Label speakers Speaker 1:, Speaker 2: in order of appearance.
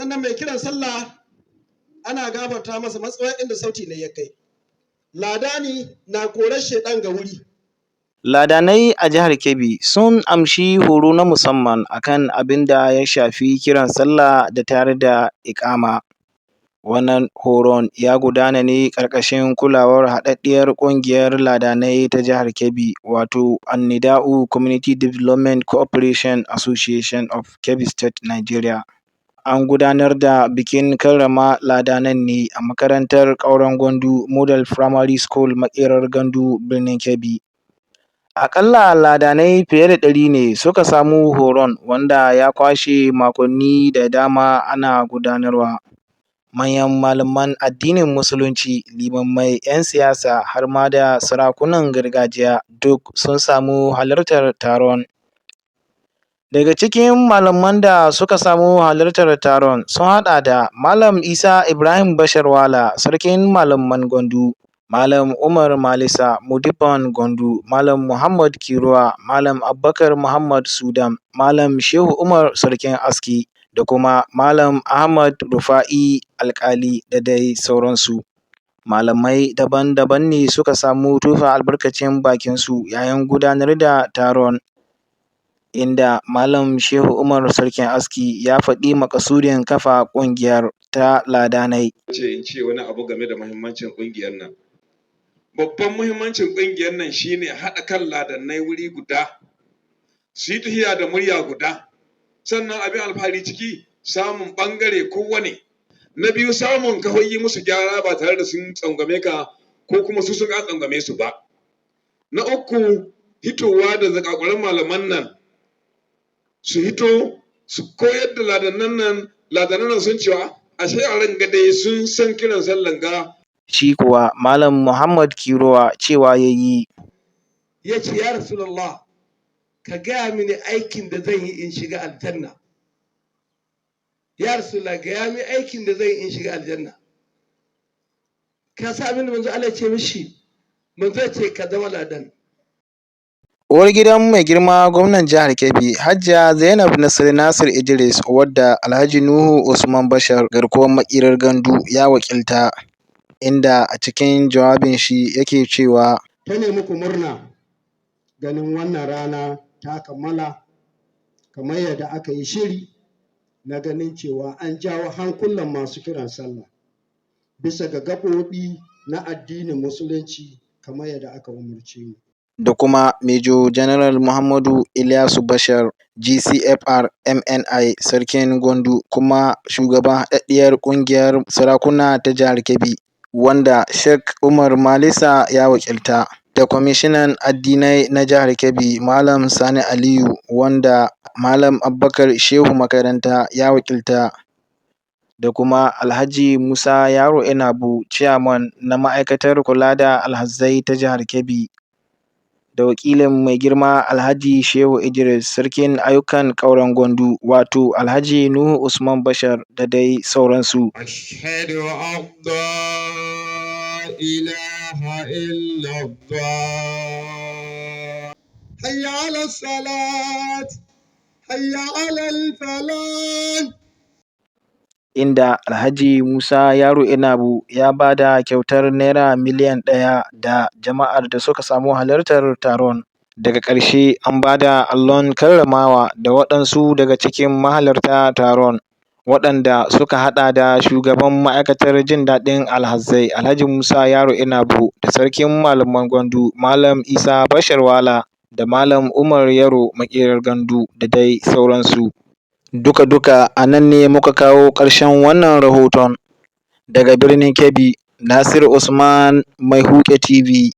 Speaker 1: Sannan mai kiran sallah ana gafarta masa matsawar inda sauti ne ya kai. Ladani na korar shaiɗan ga wuri.
Speaker 2: Ladanai a jihar Kebbi sun amshi horo na musamman akan abin da ya shafi kiran sallah da tayar da iƙama. Wannan horon ya gudana ne ƙarƙashin kulawar haɗaɗɗiyar ƙungiyar ladanai ta jihar Kebbi, wato Annida'u Community Development Cooperation Association of Kebbi State, Nigeria. An gudanar da bikin karrama ladanan ne a makarantar Ƙauren Gwandu Model Primary School, Maƙerar Gandu, Birnin Kebbi. Aƙalla ladanai fiye da 100 ne suka samu horon, wanda ya kwashe makonni da dama ana gudanarwa. Manyan malaman addinin Musulunci, limammai, 'yan siyasa har ma da sarakunan gargajiya duk sun samu halartar taron. Daga cikin malaman da suka samu halartar taron sun haɗa da Malam Isa Ibrahim Bashar Wala, Sarkin Malaman Gwandu, Malam Umar Malisa, Modibban Gwandu, Malam Muhammad Kiruwa, Malam Abubakar Muhammad Sudam, Malam Shehu Umar Sarkin Aski, da kuma Malam Ahmad Rufa'i Alkali da dai sauransu. Malamai daban-daban ne suka samu tofa albarkacin bakinsu yayin gudanar da taron, inda Malam Shehu Umar Sarkin Aski ya faɗi maƙasudin kafa ƙungiyar ta ladanai.
Speaker 3: Ce in ce wani abu game da muhimmancin ƙungiyar nan. Babban muhimmancin ƙungiyar nan shine haɗa kan ladannai wuri guda, su yi tahiya da murya guda. Sannan abin alfahari ciki, samun ɓangare kowane. Na biyu, samun kawai yi musu gyara ba tare da sun tsangwame ka ko kuma su sun tsangwame su ba. Na uku, hitowa da zakakuran malaman nan su hito su koyar da ladannan nan. Ladannan nan sun cewa ashe yaran gade sun san kiran sallan ga.
Speaker 2: Shi kuwa Malam Muhammad Kiruwa cewa ya yi.
Speaker 4: Ya ce, "Ya Rasulallah, ka gaya mini aikin da zan yi in shiga aljanna. Ya Rasulallah, gaya mini aikin da zan yi in shiga aljanna." Ka sa abin da manzo Allah ya ce mishi? Manzo ya ce, "Ka zama ladan."
Speaker 2: Uwar gidan mai girma gwamnan jihar Kebbi, Hajiya Zainab Nasir Nasir Idris, wadda Alhaji Nuhu Usman Bashar, garkuwar Maƙerar Gandu, ya wakilta, inda a cikin jawabin shi yake cewa:
Speaker 5: Ta nemi ku murna ganin wannan rana ta kammala kamar yadda aka yi shiri na ganin cewa an jawo hankulan masu kiran sallah bisa ga gaɓoɓi na addinin Musulunci kamar yadda aka umarce mu.
Speaker 2: Da kuma Major General Muhammadu Ilyasu Bashar, GCFR MNI, Sarkin Gwandu kuma shugaban haɗaɗɗiyar ƙungiyar sarakuna ta jihar Kebbi, wanda Sheikh Umar Malisa ya wakilta, da kwamishinan addinai na jihar Kebbi, Malam Sani Aliyu, wanda Malam Abubakar Shehu Makaranta ya wakilta, da kuma Alhaji Musa Yaro Inabu, Chairman na ma'aikatar kula da alhazai ta jihar Kebbi, da wakilin mai girma Alhaji Shehu Idris, Sarkin Ayyukan Ƙauren Gwandu, wato Alhaji Nuhu Usman Bashar, da dai sauransu.
Speaker 6: أشهد أن لا إله إلا الله.
Speaker 1: حي على الصلاة، حي على الفلاح.
Speaker 2: Inda Alhaji Musa Yaro Inabu ya ba da kyautar Naira miliyan 1 da jama'ar da suka samu halartar taron. Daga ƙarshe an ba da allon karramawa da waɗansu daga cikin mahalarta taron, waɗanda suka haɗa da shugaban ma'aikatar jin daɗin alhazai, Alhaji Musa Yaro Inabu, da Sarkin Malaman Gwandu, Malam Isa Bashar Wala, da Malam Umar Yaro Maƙerar Gandu, da dai sauransu. Duka-duka a nan ne muka kawo ƙarshen wannan rahoton. Daga birnin Kebbi, Nasiru Usman, Mai Huke TV.